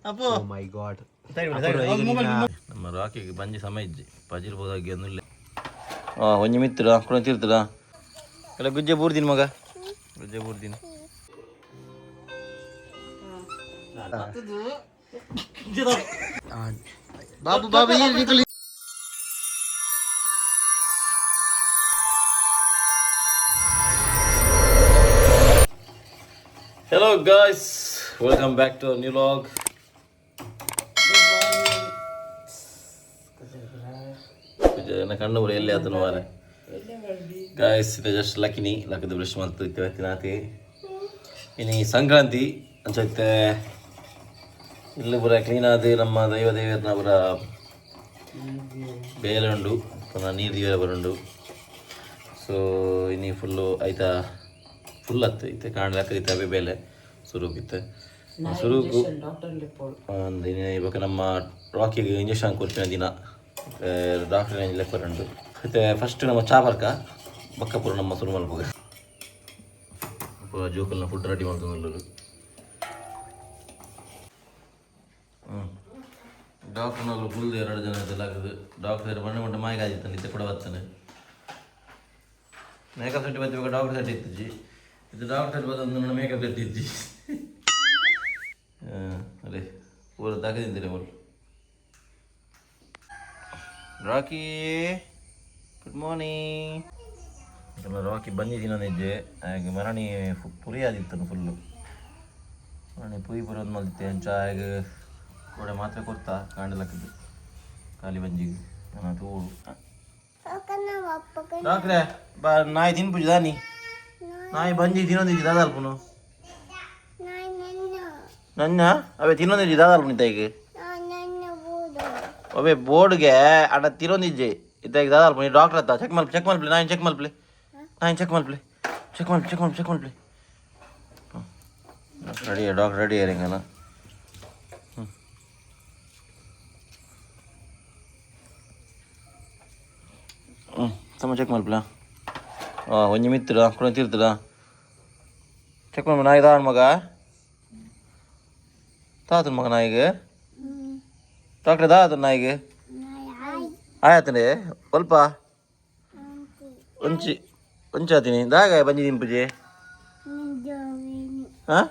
ಅಪ್ಪು ಓ ಮೈ god. ನಮ್ಮ ರಾಕಿಗೆ ಬಂಜಿ ಸಮಯ ಇಜ್ಜಿ ಪಜಿರ್ ಬೋದಾಗಿ ಅಂದುಲ್ಲೆ. ಹಾಂ, ಒಂಜಿ ಮಿತ್ರ ಕುಣ ತೀರ್ತದ ಎಲ್ಲ ಗುಜ್ಜೆ ಬೂರ್ದಿನ ಮಗ, ಗುಜ್ಜೆ ಬೂರ್ದಿನ. ಬಾಬು ಬಾಬು ಏನು? Hello guys, welcome back to new vlog. ನನ್ನ ಕಣ್ಣು ಬರ ಎಲ್ಲಿ ಆತನು ವಾರ. ಗಾಯ್ಸ್, ಇದು ಜಸ್ಟ್ ಲಕ್ಕಿನಿ ಲಕ್ಕದ ಬ್ರಷ್ ಮಂತು ಇತ್ತೆ ಇನ್ನು ಈ ಸಂಕ್ರಾಂತಿ ಅಂಚೈತೆ. ಇಲ್ಲಿ ಪೂರ ಕ್ಲೀನ್ ಆದ ನಮ್ಮ ದೈವ ದೇವರನ್ನ ಪೂರ ಬೇಲೆ ಉಂಡು, ಪುನಃ ನೀರು ದೀವರ ಬರುಂಡು. ಸೊ ಇನ್ನು ಫುಲ್ಲು ಆಯ್ತಾ, ಫುಲ್ ಅತ್ತು ಇತ್ತೆ ಕಾಣಲಾಕ ಇತ್ತೆ. ಅವೇ ಬೇಲೆ ಸುರುಕಿತ್ತೆ ಸುರುಕು ಒಂದು ಇನ್ನು ಇವಾಗ ನಮ್ಮ ರಾಕಿಗೆ ಇಂಜೆಕ್ಷನ್ ಕೊಡ್ಪಿನ ದಿನ. ಡಾಕ್ಟರ್ ಲೆಕ್ಕ ಉಂಡು. ಮತ್ತೆ ಫಸ್ಟ್ ನಮ್ಮ ಚಾಪರ್ಕ ಬಕ್ಕಪುರ ನಮ್ಮ ಸುರು ಮಲ್ಪುಗ ಪೂರ ಜೋಕಲ್ನ ಫುಡ್ ರೆಡಿ ಮಾಡ್ಕೊಂಡು. ಹ್ಞೂ, ಡಾಕ್ಟರ್ನವರು ಫುಲ್ ಎರಡು ಜನ ಇದೆಲ್ಲ ಆಗ್ತದೆ. ಡಾಕ್ಟರ್ ಬಣ್ಣ ಬಣ್ಣ ಮಾಯಿಗೆ ಆಗಿತ್ತಾನೆ, ಇತ್ತೆ ಕೂಡ ಬರ್ತಾನೆ. ಮೇಕಪ್ ಸೆಟ್ ಬತ್ತಿ ಡಾಕ್ಟರ್ ಸೆಟ್ ಇತ್ತಿಜಿ. ಇದು ಡಾಕ್ಟರ್ ಬಂದು ನನ್ನ ಮೇಕಪ್ ಸೆಟ್ ಇಜ್ಜಿ. ಅದೇ ಪೂರ ತಾಕದಿಂದಿರ ಮೂರು. Rakhi, good morning. ರಾಕಿ ಬಂದಿದ್ದೀನಿ ನಿಜೆ. ಹಾಗೆ ಮರಣಿ ಪುರಿ ಆದಿತ್ತನು ಫುಲ್ಲು. ಮರಣಿ ಪುರಿ ಪುರಿ ಒಂದು ಮಲ್ತಿತ್ತೆ. ಅಂಚ ಹಾಗೆ ಕೂಡ ಮಾತ್ರೆ ಕೊಡ್ತಾ ಕಾಂಡಲಕ್ಕದ್ದು ಖಾಲಿ ಬಂಜಿಗೆ ನಾನು ತೂಡು. ಡಾಕ್ಟ್ರೆ ಬಾ, ನಾಯಿ ತಿನ್ಪುಜಿ ದಾನಿ. ನಾಯಿ ಬಂಜಿ ತಿನ್ನೊಂದಿಜ್ಜಿ ದಾದಾಲ್ಪುನು ನನ್ನ ಅವೇ ತಿನ್ನೊಂದಿಜ್ಜಿ ದಾದಾಲ್ಪುನು ಇತ್ತಾಯಿಗೆ. ಅವೇ ಬೋರ್ಡ್ಗೆ ಅಡ ತಿನ್ನೊಂದಿಜ್ಜಿ ಇತ್ತಾಯಿಗೆ ದಾದಾಲ್ಪುನು. ಡಾಕ್ಟರ್ ಹತ್ತ ಚೆಕ್ ಮಲ್ಪಿ, ಚೆಕ್ ಮಲ್ಪಲಿ ನಾಯಿ, ಚೆಕ್ ಮಲ್ಪಲಿ ನಾಯಿ, ಚೆಕ್ ಮಲ್ಪಲಿ, ಚೆಕ್ ಮಲ್ಪಿ, ಚೆಕ್ ಮಲ್ಪಿ, ಚೆಕ್ ಮಲ್ಪಲಿ. ರೆಡಿ ಡಾಕ್ಟರ್, ರೆಡಿ ಹಿಂಗನ. ಹ್ಞೂ ಹ್ಞೂ, ತಮ್ಮ ಚೆಕ್ ಮಲ್ಪಲ. ಹಾಂ, ಒಂಜಿ ಮಿತ್ರ ಕುಣ ತೀರ್ತದ ಚೆಕ್ ಮಲ್ಪ ನಾಯಿ ದಾಣ ಮಗ ತಾತನ ಮಗ ನಾಯಿಗೆ. ಡಾಕ್ಟರ್ ದಾತನ ನಾಯಿಗೆ ಆಯತನೆ ಸ್ವಲ್ಪ ಒಂಚಿ ಒಂಚಾತೀನಿ ದಾಗ ಬಂಜಿ ತಿಂಪುಜಿ. ಹಾಂ,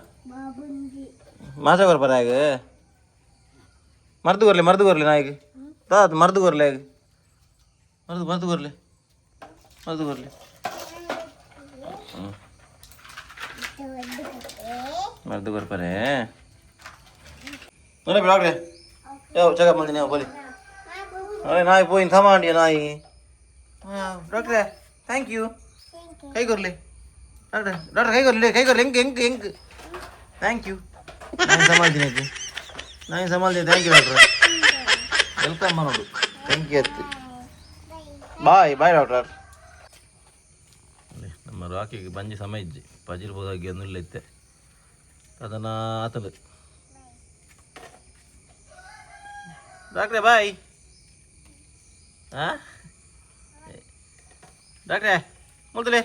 ಮಾತ್ರ ಕೊರ್ಪರ ಆಗ ಮರ್ದು ಕೊರ್ಲಿ, ಮರ್ದು ಕೊರ್ಲಿ ನಾಯಿಗೆ. ತಾತ ಮರ್ದು ಕೊರ್ಲಿ ಆಗ, ಮರ್ದು ಮರ್ದು ಕೊರ್ಲಿ, ಮರ್ದು ಕೊರ್ಲಿ. ಹ್ಞೂ, ಮರ್ದು ಕೊರ್ಪರೆ ನೋಡಿ ಡಾಕ್ಟ್ರೆ. ಯಾವ ಚೆಕಪ್ ಮಾಡ್ತೀನಿ ನೀವು ಬೋಲಿ. ಅರೆ ನಾಯಿ ಪೋಯಿನ್ ಸಮಾಂಡಿಯ ನಾಯಿ. ಡಾಕ್ಟ್ರೆ, thank you. ಕೈ ಕೊರ್ಲಿ ಡಾಕ್ಟ್ರೆ, ಡಾಕ್ಟರ್ ಕೈ ಕೊರ್ಲಿ, ಕೈ ಕೊರ್ಲಿ. ಹೆಂಗ್ ಹೆಂಗ್ ಹೆಂಗ್? Thank you. ನಾನು ಸಮಾಲ್ತೀನಿ ಆಯ್ತು, ನಾನು ಸಮಾಲ್ತೀನಿ. Thank you ಡಾಕ್ಟ್ರೆ, welcome ನೋಡು. Thank you ಅತ್ತು. Bye bye doctor. ನಮ್ಮ ರಾಕಿಗೆ ಬಂಜಿ ಸಮಯ ಇಜ್ಜಿ ಪಜಿರ್ಬೋದಾಗಿ ಅನ್ನುಲ್ಲ ಇತ್ತೆ ಅದನ್ನ ಆತಂದು. ಡಾಕ್ಟ್ರೆ ಬಾಯ್. ಹಾಂ ಡಾಕ್ಟ್ರೆ, ಮುಲ್ತಲೆ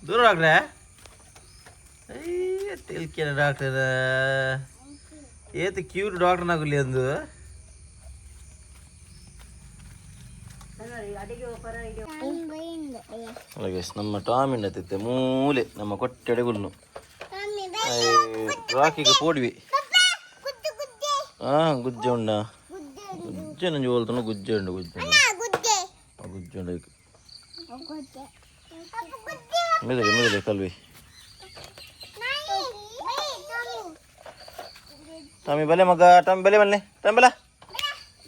ದೂರ ಡಾಕ್ಟ್ರೆ. ತಿಳ್ಕೇನೆ ಡಾಕ್ಟರ್, ಏತ್ ಕ್ಯೂಟ್ ಡಾಕ್ಟರ್ ನಾಗುಲಿ ಅಂದು. ನಮ್ಮ ಟಾಮಿನ ತಿತ್ತೆ ಮೂಲೆ ನಮ್ಮ ಕೊಟ್ಟೆಡೆಗುಲ್ನು ರಾಕಿಗೆ ಪೋಡ್ವಿ. ಹಾಂ, ಗುಜ್ಜೆ ಉಂಡ, ಗುಜ್ಜೆ ನಂಜು ಹೋಲ್ತನ. ಗುಜ್ಜೆ ಉಂಡು, ಗುಜ್ಜೆ ಉಂಡು, ಗುಜ್ಜೆ ಉಂಡು. ಮೆದುಲೆ ಮೆದುಲೆ ಕಲ್ವಿ. ಟಾಮಿ ಬಲೆ ಮಗ, ಟಾಮಿ ಬಲೆ ಬನ್ನಿ, ಟಾಮಿ ಬಲ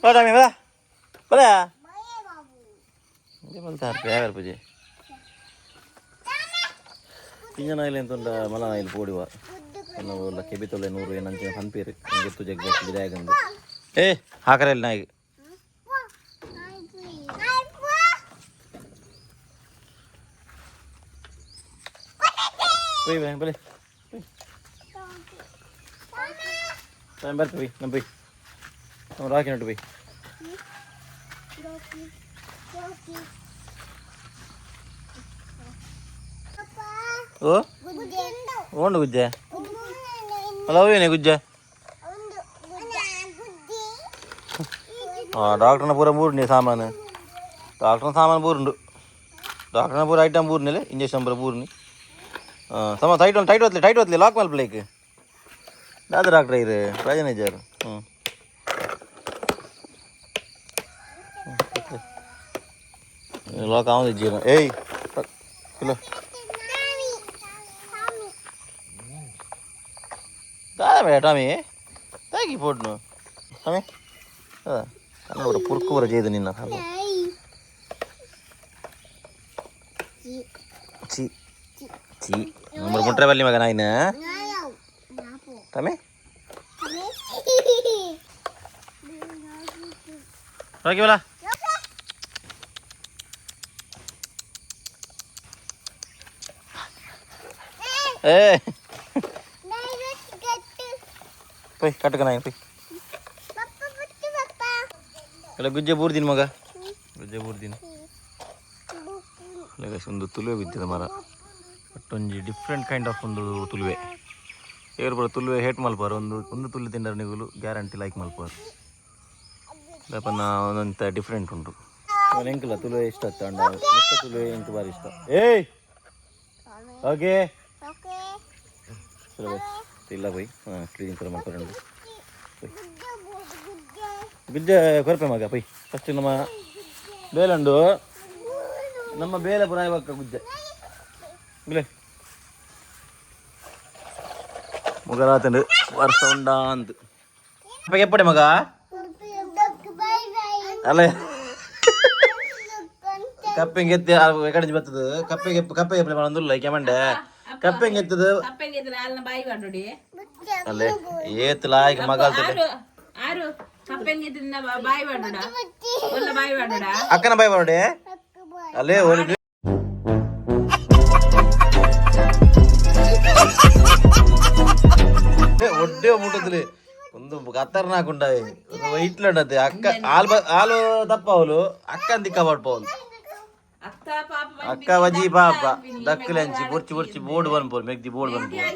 ಬಾ, ಟಾಮಿ ಬಲ ಬಲ ಬಲ್ತಾರ ಯಾವ್ಯಾರ ಪೂಜೆ ಪಿಂಜನಾಯಿಲೆ ಅಂತಂದ ಮಲನಾಯಿಲ್ ಪೋಡಿವ ಒಲ್ಲ ಕೆಬಿತೊಲೆ ನೂರು ಏನಂಚಿನ ಪನ್ಪೇರು ಗೊತ್ತು ಜಗ್ ಬಿದಾಯಗಂದು. ಏ ಹಾಕರಲ್ಲ ನಾಯಿಗೆ. போய் ಬಲೆ ಟೈಮ್ ಬರ್ತೀವಿ ನಮ್ಮ ಬೈ, ನಮ್ಮ ರಾಕಿ ನಟ್ಟು ಬೈ. ಓ ಓಂಡು ಗುಜ್ಜೆ ಅಲ್ಲ ಅವೇನೆ ಗುಜ್ಜೆ. ಡಾಕ್ಟರ್ನ ಪೂರ ಬೂರ್ನಿ ಸಾಮಾನು, ಡಾಕ್ಟರ್ನ ಸಾಮಾನು ಬೂರುಂಡು, ಡಾಕ್ಟರ್ನ ಪೂರ ಐಟಮ್ ಬೂರ್ನಿಲೆ, ಇಂಜೆಕ್ಷನ್ ಪೂರ ಬೂರ್ನಿ. ಸಮ ಟೈಟ್ ಟೈಟ್ ಒತ್ಲಿ, ಟೈಟ್ ಒತ್ಲಿ, ಲಾಕ್ ಮಲ್ಪಲೇಕ್ ದಾದ ಡಾಕ್ಟ್ರ್ ಇರು ಪ್ರಯೋಜನ ಇಜ್ಜಾರು. ಹ್ಞೂ, ಲಾಕ್ ಆವೊಂದು ಇಜ್ಜೀರ. ಏಯ್ ಇಲ್ಲ ದಾದ ಬೇಡ ಟಾಮಿ, ತಾಗಿ ಪೋಡ್ನು ಟಾಮಿ. ಕನ್ನಡ ಪೂರ ಪುರ್ಕು ಪೂರ ಜೇದು ನಿನ್ನ. ಚಿ ಚಿ ನಂಬರ್ ಮುಟ್ರೆ ಬಲ್ಲಿ ಮಗ ನಾಯಿನ. ಟಾಮಿ ಓಕೆ ಬಲ. ಏ ಪೊಯ್ ಕಟ್ಟಕ ನಾಯಿ ಪೊಯ್. ಎಲ್ಲ ಗುಜ್ಜೆ ಬೂರ್ದಿನ ಮಗ, ಗುಜ್ಜೆ ಬೂರ್ದಿನ. ಒಂದು ತುಳುವೆ ಬಿದ್ದಿದೆ ಮರ, ಬಟ್ ಒಂಜಿ ಡಿಫ್ರೆಂಟ್ ಕೈಂಡ್ ಆಫ್ ಒಂದು ತುಳುವೆ. ಏರು ಪೂರ ತುಳುವೆ ಹೇಟ್ ಮಲ್ಪಾರು. ಒಂದು ಒಂದು ತುಳು ತಿಂಡರ್ ನಿಗುಲು ಗ್ಯಾರಂಟಿ ಲೈಕ್ ಮಲ್ಪಾರು. ಪನ್ನ ಒಂದೊಂತ ಡಿಫ್ರೆಂಟ್ ಉಂಟು. ಎಂಕಲ ತುಳುವೆ ಇಷ್ಟ ಆಗ್ತಾ ಉಂಡು, ಮತ್ತೆ ತುಳುವೆ ಎಂಕ್ ಬಾರಿ ಇಷ್ಟ. ಏಯ್ ಓಕೆ ಇಲ್ಲ ಪೋಯ್ ಕ್ಲೀನಿಂಗ್ ಪೂರ ಮಲ್ಪರೆ. ಗುಜ್ಜೆ ಕೊರಪೆ ಮಗ ಪೊಯ್. ಫಸ್ಟ್ ನಮ್ಮ ಬೇಲುಂಡು, ನಮ್ಮ ಬೇಲೆ ಪುರ ಬಕ್ಕ ಗುಜ್ಜೆ ಗುಲೆ ಮುಗರಾತಂಡು ವರ್ಷ ಉಂಡಾ ಅಂತ ಎಪ್ಪಡೆ ಮಗ ಅಲ್ಲ. ಕಪ್ಪೆಂಗೆ ಎತ್ತಿ ಕಡೆಂಜಿ ಬರ್ತದ. ಕಪ್ಪೆಗೆ ಕಪ್ಪೆಗೆ ಎಪ್ಪಡೆ ಮಾಡೋದಿಲ್ಲ ಕೆಮಂಡೆ ಕಪ್ಪೆಂಗೆ ಎತ್ತದ. ಅಲ್ಲೇ ಏತ್ ಲಾಯ್ಕ್ ಮಗಾಲ್ತದೆ. ಅಕ್ಕನ ಬಾಯಿ ಬಾಡೆ ಅಲ್ಲೇ ಓಲಿ. ಒಡ್ಡೆ ಮುಟ್ಟುತ್ತಲೇ ಒಂದು ಖತರ್ನಾಕ್ ಉಂಡಾಯಿ, ಒಂದು ವೈಟ್ಲ ಉಂಡತೆ. ಅಕ್ಕ ಹಾಲು ಹಾಲು ದಪ್ಪ ಅವಳು, ಅಕ್ಕ ದಿಕ್ಕ ಪಡ್ಪವಳು. ಅಕ್ಕ ವಜಿ ಪಾಪ ದಕ್ಕಲೆಂಚಿ ಬೊರ್ಚಿ ಬೊರ್ಚಿ board ಬನ್ಪೋರು ಮೆಗ್ದಿ board ಬನ್ಪೋರು.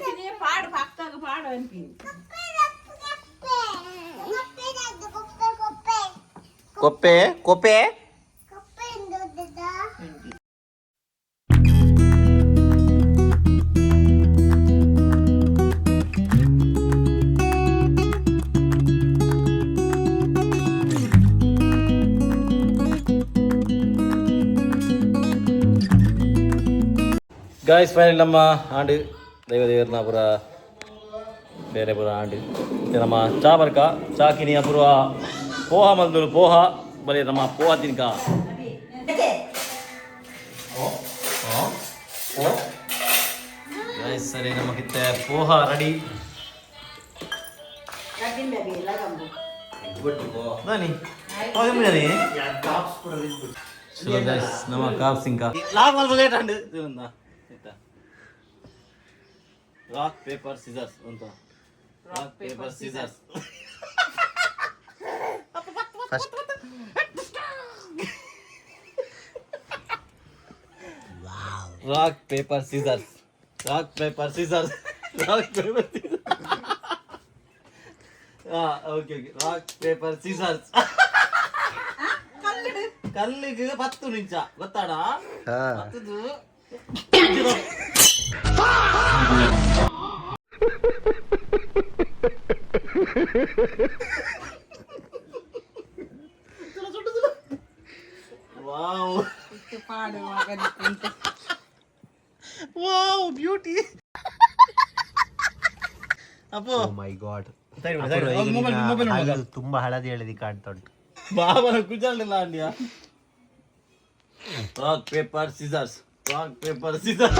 Koppe Koppe. Guys, final ನಮ್ಮ ಆಂಡ್ ದೈವ ದೇವರನ ಪುರ ಬೇರೆ ಪುರ ಆಂಡ್. ಮತ್ತೆ ನಮ್ಮ ಚಾ ಬರ್ಕ ಚಾ ಕಿನಿಯ ಪುರ ಪೋಹ ಮಲ್ದೂರು ಪೋಹ ಬರೀ ನಮ್ಮ ಪೋಹ ತಿನ್ಕ. ಗಾಯ್ಸ್, ಸರಿ ನಮ್ಮ ಕಿತ್ತೆ ಪೋಹ ರೆಡಿ. ದಾನಿ ಚಲೋ ಗೈಸ್, ನಮ್ಮ ಕಾಪ್ ಸಿಂಕ ಲಾಗ್ ಮಲ್ಪ ಲೇಟ್ ಅಂಡ್. ರಾಕ್ ಪೇಪರ್ ಸಿಸರ್ಸ್ ಅಂತ, rock paper scissors. First rock paper scissors, rock paper scissors, rock paper scissors. Okay okay, rock paper scissors. ಕಲ್ಲಿಗೆ 10 ನಿಮಿಷ ಗೊತ್ತಾಡ ಹತ್ತದು. ವಾವ್ ವಾವ್ ಬ್ಯೂಟಿ ಅಪ್ಪೋ. ಮೈ ಗಾಡ್, ತುಂಬಾ ಹಳದಿ ಹಳದಿ ಕಾಣ್ತಾ ಉಂಟು. ಬಾಬನ ಕುಜಾಲಿಲ್ಲ ಅಂಡಿಯ. Rock paper scissors, rock paper scissors.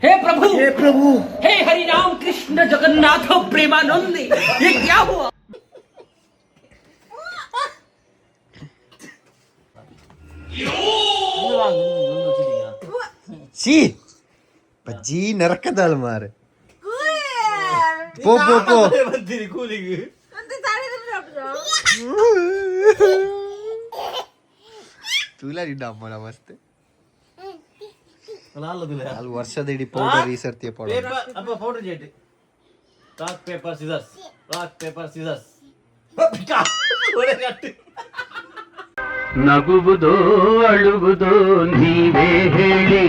हे प्रभु, हे प्रभु, हे हरि राम कृष्ण जगन्नाथ प्रेमानंद, ये क्या हुआ? ಚೀ ಬಜ್ಜಿ ನರಕದಾಳ ಮಾರೆ, ಪೋ ಪೋ ಪೋ. ಬಂತೀರಿ ಕೂಲಿಗೆ. ತುಲ ನಿನ್ನ ಅಮ್ಮನ ಮಸ್ತ್. ಅಲ್ಲಿ ವರ್ಷದ ಇಡೀ ಪೌಡರ್ ಈ ಸರ್ತಿಯ ಪೌಡರ್. ಪೇಪರ್ ಅಪ್ಪ, ಪೌಡರ್ ಜೇಟ್. Rock paper scissors, rock paper scissors. ನಗುವುದೋ ಅಳುವುದೋ ನೀವೇ ಹೇಳಿ.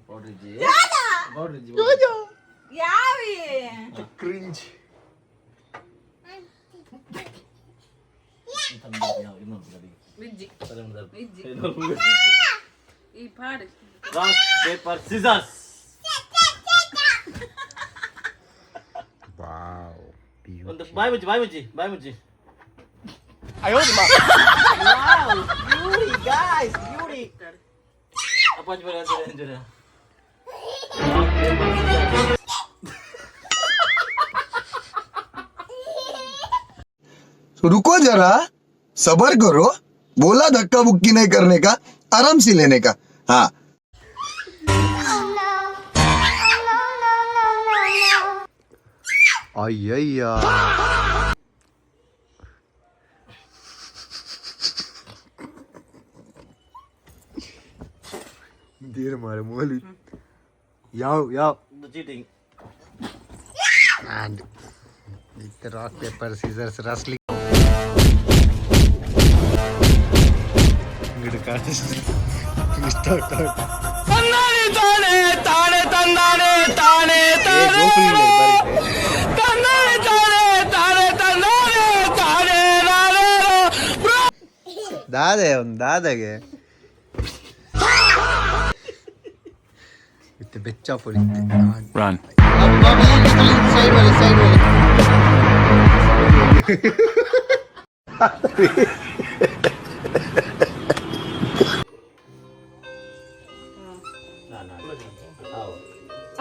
ಪೌಡರ್ ಇಜ್ಜಿ, ಪೌಡರ್ ಇಜ್ಜಿ. ಯಾವಿ? ಕ್ರಿಂಜ್. ವಿಜ್ಜಿ ವಿಜ್ಜಿ ಈ ಪಾಡು. Rock paper scissors. Wow. ಒಂದು ಬಾಯ್ ಮುಚ್ಚಿ, ಬಾಯ್ ಮುಚ್ಚಿ, ಬಾಯ್ ಮುಚ್ಚಿ. ಅಪ್ಪಾಜಿ ಬರ. रुको जरा, सबर करो. बोला धक्का बुक्की नहीं करने का, आराम से लेने का. हाँ. ಅಯ್ಯಯ್ಯ. ದೇರ್ ಮಾರೆ ಮೋಲಿ ಯಾವ ಯಾವ. Cheating. And with rock paper scissors wrestling start. ತಾನೆ ತಾನೆ ತಾನೆ ತಾನೆ ತಾನೆ ತಾನೆ ತಾನೆ ತಂದಾನೆ ತಾನೆ ತಾನೆ. ದಾದೆ ಒಂದು ದಾದಾಗೆ ಇತ್ತೆ ಬೆಚ್ಚ ಪೊಲಿತ್ತೆ. Run. Side ಒಲೆ, ಸೈಡ್ ಒಲೆ.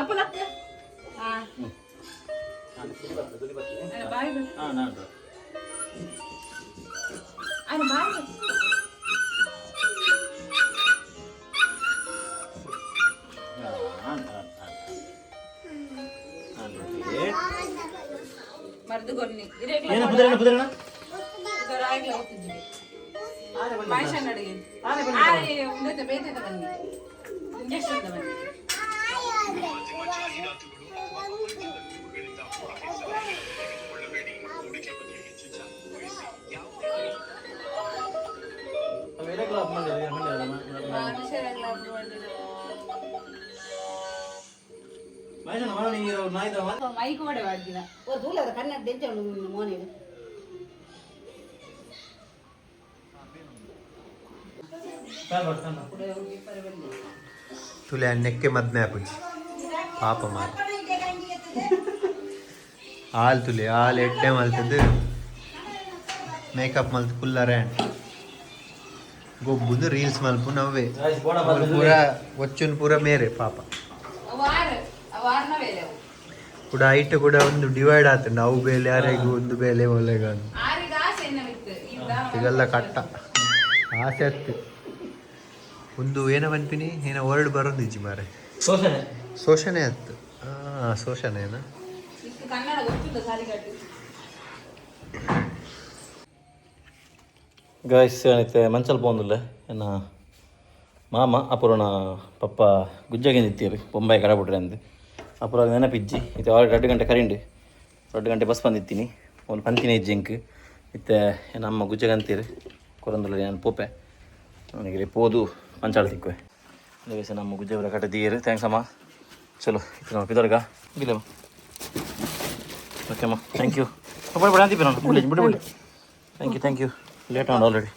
ಅಪ್ಪ ಲಕ್ಕ. ಹಾ, ಬಾಯ್ ಬಾ. ಹಾ, ನಾನು ಅಣ್ಣ, ಬಾಯ್ ಬಾ. ಮರ್ದು ಗೊನ್ನಿ. ಏನು ಪುದರಣ ಪುದರಣ. ರಾಗಿ ಹೋಗ್ತಿದ್ವಿ ಪಾಯಸ ಅಡಿಗೆ. ಆರೆ ಉಂಡತೆ ಬೇತದ ಬನ್ನಿ, ಇಂಜೆಕ್ಷನ್ ಬನ್ನಿ. ಮೈಕ್ ಮಾಡಿ ಮಾಡ್ದಿನ. ದೂಲದ ಕನ್ನಡ ದೆಂಚ ಮೋನೇನು. ತುಲೆ ನೆಕ್ಕೆ ಮದ್ಮೆ ಆಪುಜಿ ಪಾಪ ಮಾರ. ಹಾಲು ತುಲೆ, ಹಾಲು ಎಡ್ಡೆ ಮಲ್ತದ್ದು, ಮೇಕಪ್ ಮಲ್ತು ಕುಲ್ಲರೆ ಗೊಬ್ಬುದು, ರೀಲ್ಸ್ ಮಲ್ಪು ನವ್ವೆ. ಪೂರ ಒಚ್ಚುನ್ ಪೂರ ಮೇರೆ ಪಾಪ. ವಾರ ವಾರನ ಬೇರೆ ಅವು. ಕೂಡ ಐಟ್ ಕೂಡ ಒಂದು ಡಿವೈಡ್ ಆತಂಡ ಅವು ಬೇಲೆ ಯಾರಿಗೂ ಒಂದು ಬೇಲೆ ಒಳ್ಳೆಗ. ಆರಿಗೆ ಆಸೆ ಎನ್ನ ಮಿತ್ತು ಈ ಇದೆಲ್ಲ ಕಟ್ಟ ಆಸೆ ಹತ್ತು ಒಂದು ಏನ ಪನ್ಪಿನಿ, ಏನೋ ವರ್ಡ್ ಬರೋದಿಜ್ಜಿ ಮಾರೆ. ಶೋಷಣೆ. ಶೋಷಣೆ ಆಯ್ತು. ಆ ಶೋಷಣೆನಾ? ಇಷ್ಟು ಕನ್ನಡ ಗೊತ್ತಿಲ್ಲ ಸಾರಿಗಟ್ಟು. ಗಾಯ್ಸ್, ಏನಿತ್ತೆ ಮಂಚಲ್ ಪೋಂದುಲ್ಲೆ. ಎನ್ನ ಮಾಮ ಅಪುರಣ ಪಪ್ಪ ಗುಜ್ಜಾಗೆ ನಿತ್ತೀರಿ ಬೊಂಬಾಯಿ ಕಡಬಿಟ್ರೆ ಅಂದು. ಅಪುರ ನೆನಪಿಜ್ಜಿ. ಇತ್ತೆ ಆಲ್ರೆಡಿ 2 ಗಂಟೆ ಕರಿಂಡು, 2 ಗಂಟೆ ಬಸ್ ಬಂದಿತ್ತೀನಿ. ಒಂದು ಪಂತಿನ ಇಜ್ಜಿ ಇಂಕ್. ಇತ್ತೆ ನಮ್ಮ ಗುಜ್ಜಗೆ ಅಂತೀರಿ ಕೊರಂದುಲ್ಲ. ನಾನು ಪೋಪೆ ನನಗೆ ಪೋದು ಮಂಚಾಳ ತಿಕ್ಕುವೆ. ಗೈಸ್, ನಮ್ಮ ಗುಜ್ಜೆ ಕಟ್ಟ ದೀರು. Thanks ಅಮ್ಮ. ಚಲೋ ಇತ್ತು ನಮ್ಮ ಪಿದರ್ಗ ಇಲ್ಲ. ಓಕೆ ಅಮ್ಮ, thank you. ಬಿಡ ಅಂತಿಪ್ಪ ನಾನು ಬಿಡಿ ಬಿಡಿ ಬಿಡಿ. Thank you, thank you. Late on already.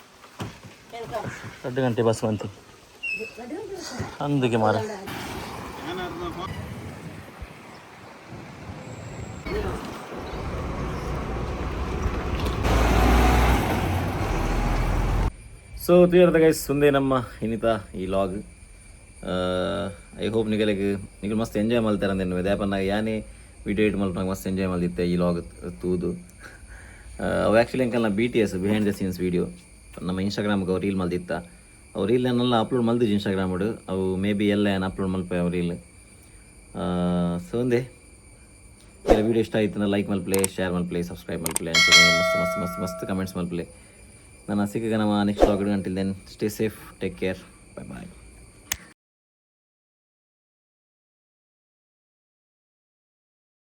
2 ಗಂಟೆ ಬಸ್ ಬಂತು ಅಂದಿಗೆ ಮಾರ. ಸೊ ತೂಯರ್ದ ಗೈಸ್, ಸುಂದೆ ನಮ್ಮ ಇನ್ನಿತ ಈ ಲಾಗ್. I hope ನಿಗಲಿಗೆ ನಿಗಲು ಮಸ್ತ್ ಎಂಜಾಯ್ ಮಲ್ತಾರ ಅಂದೇನು. ದಾಪನ್ನಾಗ ಯಾನೇ ವಿಡಿಯೋ ಎಡಿಟ್ ಮಲ್ಪನಾಗ ಮಸ್ತ್ ಎಂಜಾಯ್ ಮಲ್ದಿತ್ತೆ ಈ ಲಾಗ್ ತೂದು. ಅವು actually ಅಂಕಲ್ನ BTS behind the scenes video ನಮ್ಮ ಇನ್ಸ್ಟಾಗ್ರಾಮ್ಗೆ ಅವ್ರು ರೀಲ್ ಮಲ್ದಿತ್ತ. ಅವ್ರು ರೀಲ್ ಏನೆಲ್ಲ ಅಪ್ಲೋಡ್ ಮಲ್ದಿದ್ದು ಇನ್ಸ್ಟಾಗ್ರಾಮ್. ಅವು ಮೇ ಬಿ ಎಲ್ಲ ಏನು ಅಪ್ಲೋಡ್ ಮಲ್ಪ ಅವು ರೀಲ್. ಸೊ ಒಂದೇ ಇಲ್ಲ, ವೀಡಿಯೋ ಇಷ್ಟ ಆಯ್ತು ಲೈಕ್ ಮಲ್ಪ್ಲೆ, ಶೇರ್ ಮಲ್ಪ್ಲೆ, ಸಬ್ಸ್ಕ್ರೈಬ್ ಮಲ್ಪ್ಲೆ, ಅಂಚನೆ ಮಸ್ತ್ ಮಸ್ತ್ ಮಸ್ತ್ ಮಸ್ತ್ ಕಮೆಂಟ್ಸ್ ಮಲ್ಪ್ಲೆ. ನಾನು ಸಿಕ್ಕ ನಮ್ಮ next vlog. Until then, stay safe, take care, bye bye.